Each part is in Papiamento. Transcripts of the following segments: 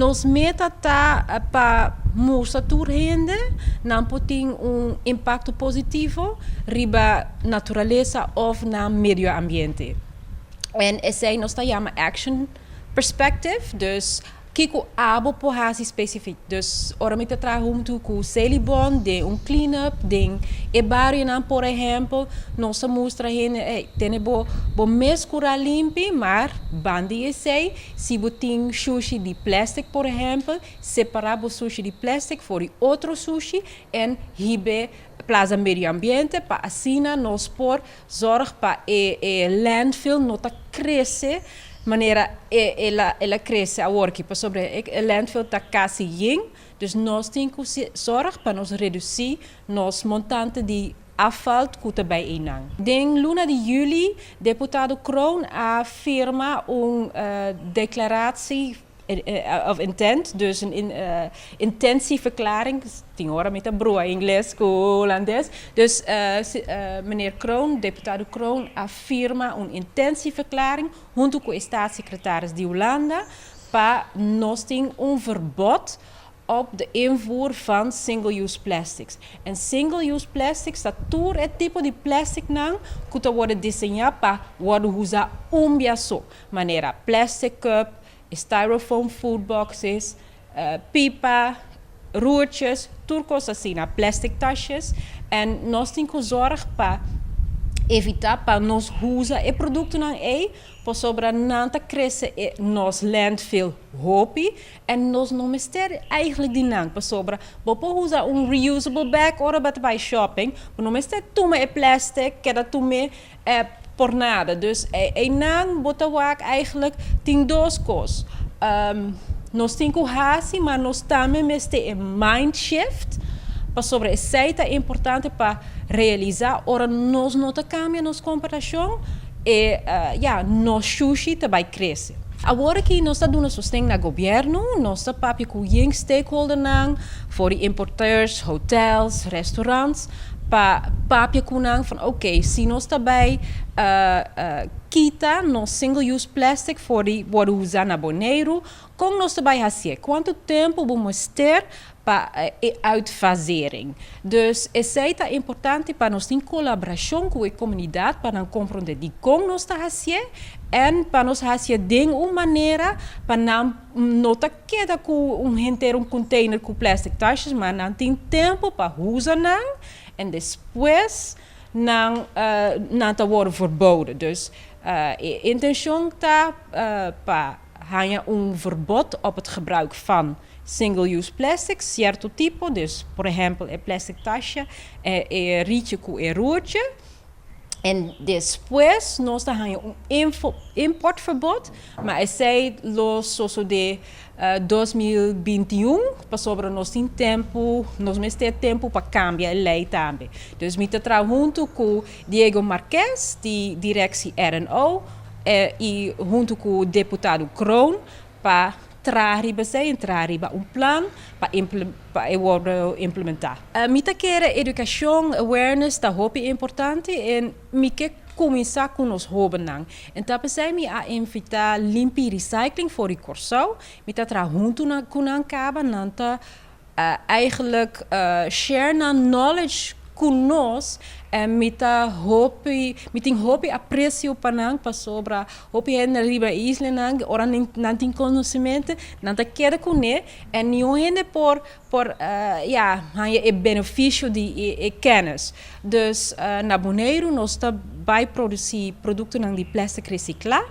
Nos meta ta pa mustra tur hende nan por tin un impakto positivo riba naturalesa òf na medio ambiente. En esei nos ta yama action perspective, dus kiko abo por hasi spesifik. Dus ora mi ta traha huntu ku Selibon den un clean up den e barionan, por ehèmpel, nos ta mustra hende, hey, tene bo mes kurá limpi, maar banda di esei, si bo tin sushi di plastic, por ehèmpel, separá bo sushi di plastic for di otro sushi en hib'é Plaza Medio Ambiente pa asina nos por zorg pa e landfill no ta krese manera el a krese awor aki, pasobra e landfill ta kasi yen, dus nos tin ku zorg pa nos redusí nos montante di afval ku ta bai einan. Den luna di yüli deputado Kroon a firma un declaratie of intent, dus een intentieverklaring, tin ora mi ta brua ingles ku hulandes, dus meneer Kroon, deputado Kroon a firma un intentieverklaring huntu ku e staatssecretaris di Hulanda pa nos tin un verbod op de invoer van single-use plastics. En single-use plastics ta tur e tipo di plastic nan ku ta wòrdu diseñá pa wòrdu usa un bia so. Manera plastic cup, styrofoam food boxes, pipa, roertjes, tur kos asina, plastic tasjes. En nos tin ku zorg pa evitá pa nos usa e produktonan ei, pasobra nan ta krese e nos landfill hopi en nos no mester eigenlijk di nan, pasobra bo por usa un reusable bag ora bo ta bai shopping, bo no mester tuma e plastic keda tum'é por nada. Dus einan bo ta wak eigenlijk tin dos kos. Nos tin ku hasi, ma nos tambe mester e mind shift, pasobra esei ta importante pa realisá ora nos no ta kambia nos komportashon, e ya, nos shushi ta bai krese. Awor aki nos ta duna sosten na gobièrnu, nos ta papia ku yen stakeholdernan, for di importeurs, hotels, restaurants, pa papia ku nan van oké, si nos ta bai kita nos single use plastic for di wòrdu usa na Boneiru, kon nos ta bai hasié? Kuantu tempu bo mester pa e uitfasering? Dus esei ta importante pa nos tin kolaborashon ku e komunidat pa nan komprondé dikon nos ta hasié en pa nos hasié den un manera pa nan no ta keda ku un henter un container ku plastic tasjes, ma nan tin tempu pa usa nan en despues nan ta wòrdu verboden. Dus e intenshon ta pa haña un verbod op het gebruik van single-use plastic, sierto tipo, dus por ehèmpel e plastic tasje, e rietje ku e roertje. En despues nos ta haña un importverbod, ma esei lo sosodé 2021, pasobra nos tin tempu, nos mester tempu pa kambia e lei tambe. Dus mi ta traha huntu ku Diego Marquez di Directie RNO i huntu ku deputado Kroon pa traha riba esei en traha riba un plan pa e wòrdu implementá. Mi ta kere edukashon, awareness ta hopi importante en mi ke kuminsá ku nos hóbennan. En ta p'esei mi a invitá Limpi Recycling for di Kòrsou. Mi ta traha huntu ku nan kaba, nan ta eigenlijk share nan knowledge ku nos en mi tin hopi apresio pa nan, pasobra hopi hende riba e islanan, ora nan tin konosementu, nan ta keda kuné en niun hende por ya, haña e benefisio di e kennis. Dus na Boneiru nos ta bai produsí produktonan di plastic resiklá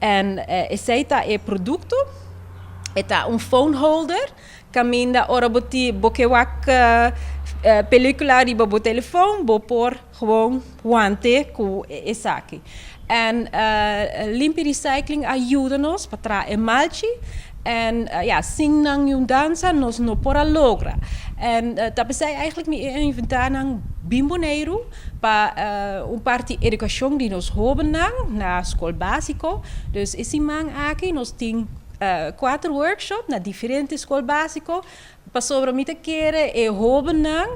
en esei ta e produkto, e ta un phone holder kaminda ora bo ti bo ke wak pelikula riba bo telefon, bo por gewoon want'é ku esaki. En Limpi Recycling a yuda nos pa traha e malchi en ya, sin nan yudansa nos no por a logra. En ta p'esei eigenlijk mi a invitá nan bin Boneiru pa un parti edukashon di nos hóbennan na skol básiko. Dus e siman aki nos tin kuater workshop na diferente skol básiko, pasobra mi ta kere e hóbennan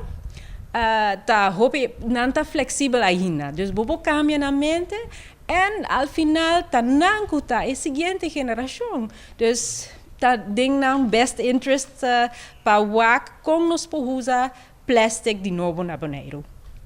ta hopi, nan ta fleksibel ainda. Dus bo por kambia nan mente en al final ta nan ku ta e siguiente generashon. Dus Ta den nan best interest pa wak kon nos por usa plastic di nobo na Boneiru.